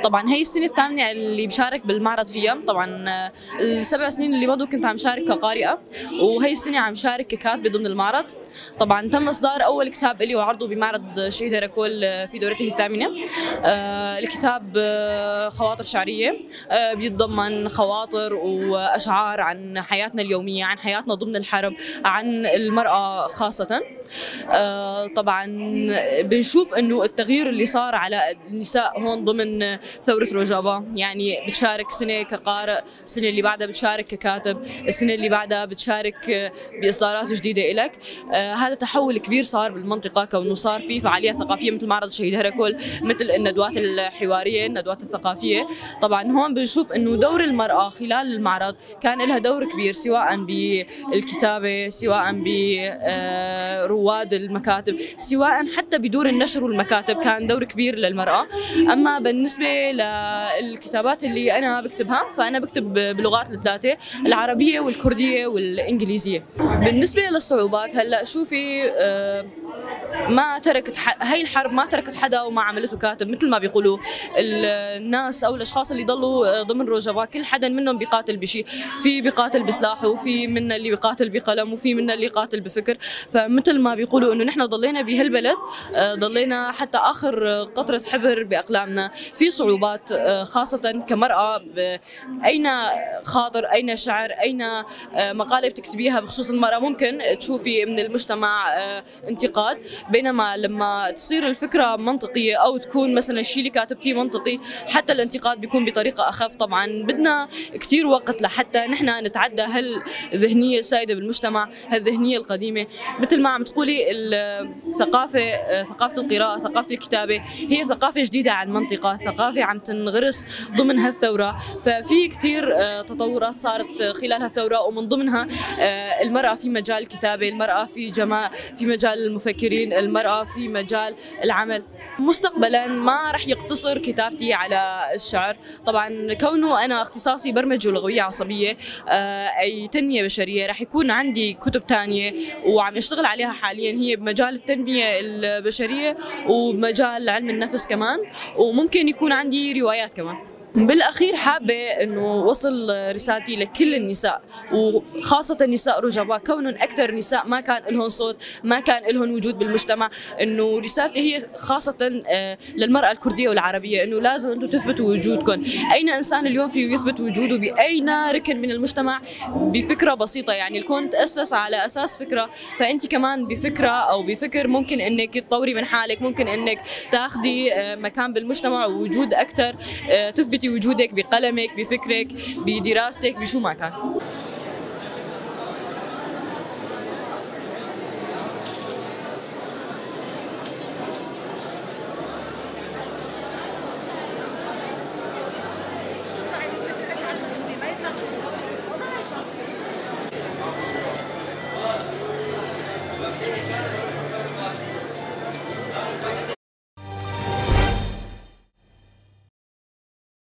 طبعا هي السنة الثامنة اللي بشارك بالمعرض فيها. طبعا ال7 سنين اللي مضوا كنت عم شارك كقارئة، وهي السنة عم شارك ككاتبة ضمن المعرض. طبعا تم إصدار أول كتاب إلي وعرضه بمعرض شهيد هركول في دورته الثامنة. الكتاب خواطر شعرية، بيتضمن خواطر وأشعار عن حياتنا اليومية، عن حياتنا ضمن الحرب، عن المرأة خاصة. طبعا بنشوف إنه التغيير اللي صار على النساء هون ضمن ثورة روجافا، يعني بتشارك سنة كقارئ، السنة اللي بعدها بتشارك ككاتب، السنة اللي بعدها بتشارك بإصدارات جديدة إلك. هذا تحول كبير صار بالمنطقة، كونه صار في فعاليات ثقافية مثل معرض الشهيد هركول، مثل الندوات الحوارية، الندوات الثقافية. طبعا هون بنشوف إنه دور المرأة خلال المعرض كان لها دور كبير، سواء بالكتابة، سواء برواد المكاتب، سواء حتى بدور النشر والمكاتب كان دور كبير للمرأة. أما بالنسبة للكتابات اللي أنا بكتبها فأنا بكتب بلغات الثلاثة، العربية والكردية والإنجليزية. بالنسبة للصعوبات، هلأ شوفي، ما تركت هاي الحرب ما تركت حدا وما عملته كاتب، مثل ما بيقولوا الناس او الاشخاص اللي ضلوا ضمن روجافا، كل حدا منهم بيقاتل بشيء، في بيقاتل بسلاحه، وفي منا اللي بيقاتل بقلم، وفي منا اللي يقاتل بفكر. فمثل ما بيقولوا انه نحن ضلينا بهالبلد، ضلينا حتى اخر قطرة حبر باقلامنا. في صعوبات خاصة كمرأة، اين خاطر، اين شعر، اين مقالة بتكتبيها بخصوص المرأة ممكن تشوفي من المجتمع انتقاد، بينما لما تصير الفكرة منطقية أو تكون مثلا الشيء اللي كاتبتيه منطقي، حتى الانتقاد بيكون بطريقة أخف. طبعا بدنا كتير وقت لحتى نحن نتعدى هالذهنية السائدة بالمجتمع، هالذهنية القديمة. مثل ما عم تقولي، الثقافة، ثقافة القراءة، ثقافة الكتابة، هي ثقافة جديدة على المنطقة، ثقافة عم تنغرس ضمن هالثورة. ففي كتير تطورات صارت خلال هالثورة، ومن ضمنها المرأة في مجال الكتابة، المرأة في مجال المفكرين، المرأة في مجال العمل. مستقبلا ما رح يقتصر كتابتي على الشعر، طبعا كونه أنا اختصاصي برمجة لغوية عصبية، أي تنمية بشرية، رح يكون عندي كتب تانية وعم اشتغل عليها حاليا، هي بمجال التنمية البشرية وبمجال علم النفس كمان، وممكن يكون عندي روايات كمان. بالأخير حابة إنه وصل رسالتي لكل النساء، وخاصة نساء روجافا، كونهم أكثر نساء ما كان لهم صوت، ما كان لهم وجود بالمجتمع. إنه رسالتي هي خاصة للمرأة الكردية والعربية، إنه لازم أنتم تثبتوا وجودكم. أين إنسان اليوم فيه يثبت وجوده بأين ركن من المجتمع بفكرة بسيطة، يعني الكون تأسس على أساس فكرة، فأنت كمان بفكرة أو بفكر ممكن إنك تطوري من حالك، ممكن إنك تاخذي مكان بالمجتمع ووجود أكثر، تثبتي وجودك بقلمك، بفكرك، بدراستك، بشو ما كان.